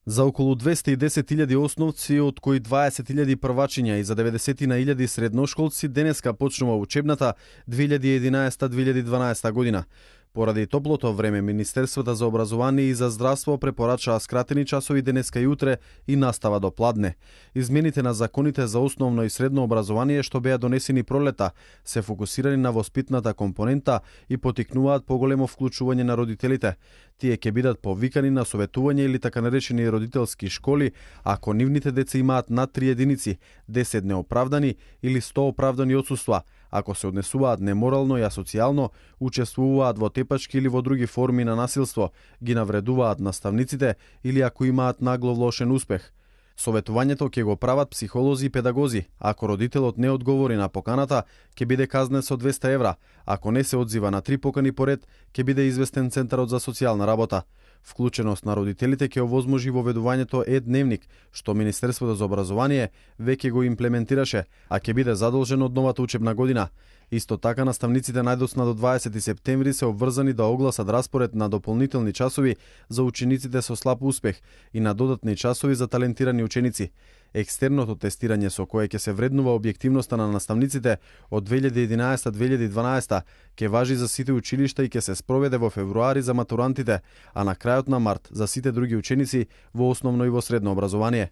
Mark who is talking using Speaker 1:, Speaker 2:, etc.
Speaker 1: За околу 210.000 основци, од кои 20.000 првачиња и за 90.000 средношколци, денеска почнува учебната 2011-2012 година. Поради топлото време, Министерството за образование и за здравство препорачаа скратени часови денеска и утре и настава до пладне. Измените на законите за основно и средно образование што беа донесени пролета се фокусирани на воспитната компонента и потикнуваат поголемо вклучување на родителите. Тие ќе бидат повикани на советување или така наречени родителски школи ако нивните деца имаат над 3 единици, 10 неоправдани или 100 оправдани отсуства, ако се однесуваат неморално и асоцијално, учествуваат во тепачки или во други форми на насилство, ги навредуваат наставниците или ако имаат нагло влошен успех. Советувањето ќе го прават психолози и педагози. Ако родителот не одговори на поканата, ќе биде казнен со 200 евра. Ако не се одзива на 3 покани поред, ќе биде известен Центарот за социјална работа. Вклученост на родителите ќе овозможи воведувањето е-дневник, што Министерството за образование веќе го имплементираше, а ќе биде задолжено од новата учебна година. Исто така, наставниците најдосна до 20 септември се обврзани да огласат распоред на дополнителни часови за учениците со слаб успех и на додатни часови за талентирани ученици. Екстерното тестирање со кое ќе се вреднува објективноста на наставниците од 2011-2012 ќе важи за сите училишта и ќе се спроведе во февруари за матурантите, а на крајот на март за сите други ученици во основно и во средно образование.